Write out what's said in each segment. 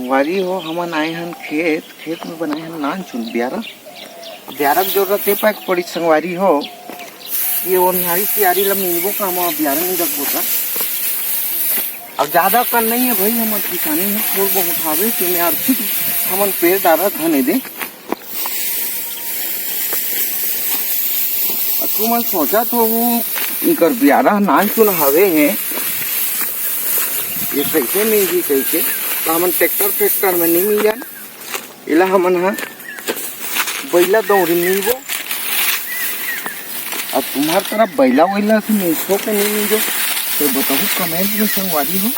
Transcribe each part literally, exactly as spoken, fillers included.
संगवारी हो, हमन आए हन खेत, खेत में बनाए हन नानचुन बियारा। बियारा के जरूरत ए पाए के पड़ी संगवारी हो, ये ओनिहारी सियारी ला मिलबो का, हम बियारा नहीं रखबो का। अब ज्यादा कन नहीं है भाई, हमर किसानी में थोड़ बहुत हावे, तेमे आर्थिक हमन पेड़ डारत हन एदे। अब तुमन सोचत हो, इकर बियारा नानचुन हावे हे, ये कैसे मिलही कहिके, त हमन ट्रैक्टर फ्रैक्टर में नहीं मिलन, एला हमन ह बइला दौरी मिलबो। अब तुम्हार तरफ बइला वइला से मिलसो के नहीं मिलजो, तो बताहू कमेंट में संगवारी हो।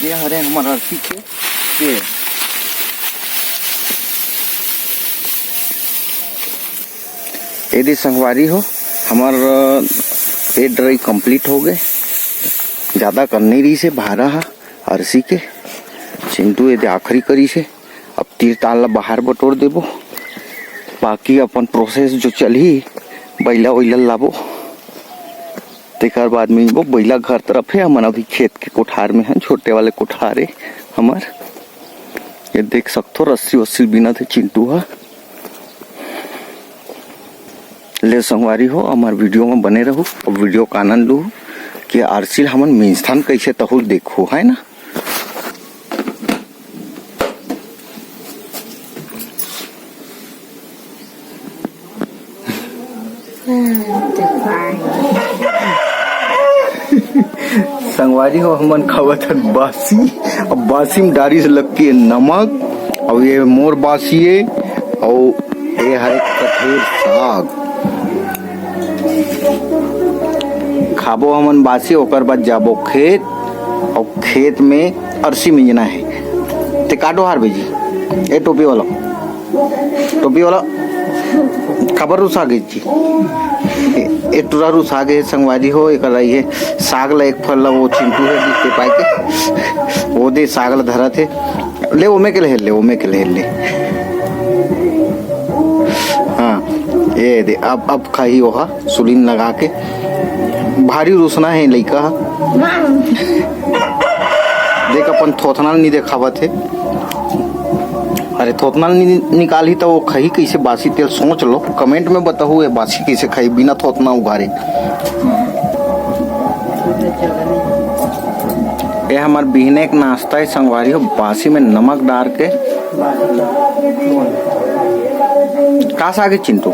ये हरे हमर अरसी के पेड़। एदे संगवारी हो, हमर पेड़ डरई कंप्लीट हो गए। ज्यादा कन नहीं रहिसे भारा हा अरसी के। चिंटू एदे आखिरी करिसे। अब तीर ताल ला बाहर बटोर देबो, बाकी अपन प्रोसेस जो चलही, बइला वइला लाबो, तेकर बाद मिलबो। बइला घर तरफ हे, हमन अभी खेत के कोठार में हन, छोटे वाले कोठार हे हमर। ये देख सकथो, रस्सी वस्सी बिनत हे चिंटू ह। ले संगवारी हो, हमर वीडियो में बने रहू, अब वीडियो का आनंद लू कि आरसी ल हमन मिंजथन कैसे, तहू ल देखू, है ना। संगवारी हो, हमन खावत हन बासी। अब बासी में डारी से लग के नमक, अब ये मोर बासी है, और ये हरे कठेर साग खाबो हमन बासी। ओकर बाद जाबो खेत, और खेत में अरसी मिंजना है। ते काटो हार बेजी, ए टोपी वाला, टोपी वाला, काबर रुसा गे जी? ए, ए टुरा रुसा गे संगवारी हो, एकर रही है साग ला, एक फल ला वो चिंटू है जिसके पाए के, वो दे साग ला धरत है। ले ओमे के ले, ले ओमे के ले, ले। हाँ, ये दे, अब, अब खाही ओहा सुलिन लगा के। भारी रुसना है लइका ह। देख, अपन थोथना नहीं देखावत है। अरे, थोथना नि-, निकालही त वो खही कैसे बासी तेल? सोच लो, कमेंट में बताहू, ये बासी कैसे खाई बिना थोथना उघारे। ये हमर बिहने के नाश्ता है संगवारी हो, बासी में नमक डार के। का साग है चिंटू?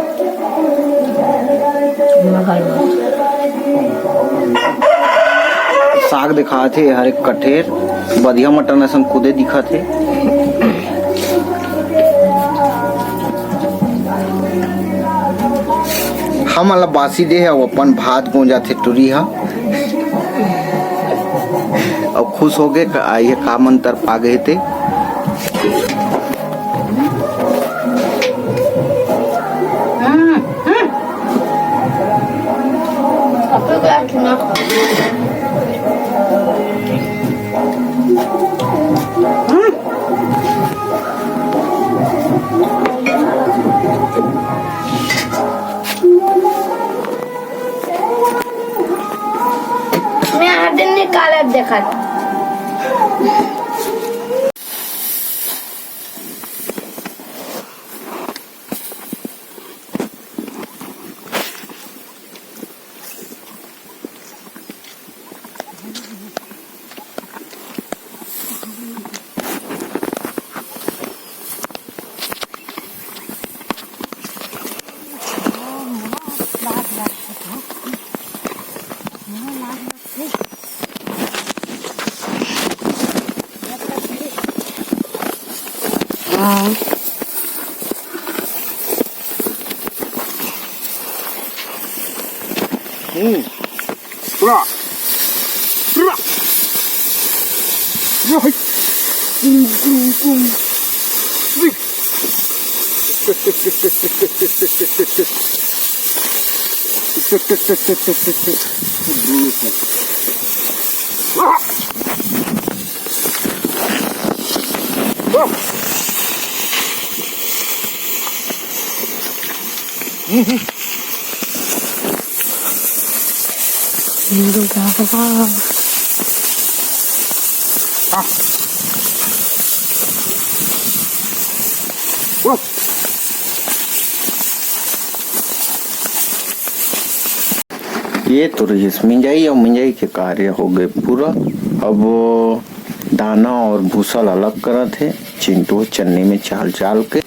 साग दिखात हे, हर एक कठेर बधिया मटन असन खुदे दिखत हे। हमन ला बासी दे हे, अउ अपन भात गोंजाथे टुरी ह। अउ खुश होगे, का, आइए का मंतर पागे हे ते। मैं हर दिन निकालत देखत। ये तो रहिस मिंजाई, अउ मिंजाई के कार्य हो गए पूरा। अब दाना और भूसा ला अलग करत हे चिंटू चन्नी में चाल चाल के।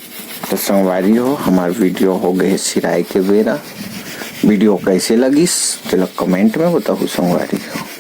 तो संगवारी हो, हमार वीडियो हो गए सिराई के बेरा। वीडियो कैसे लगिस, तेला कमेंट में बताहू संगवारी हो।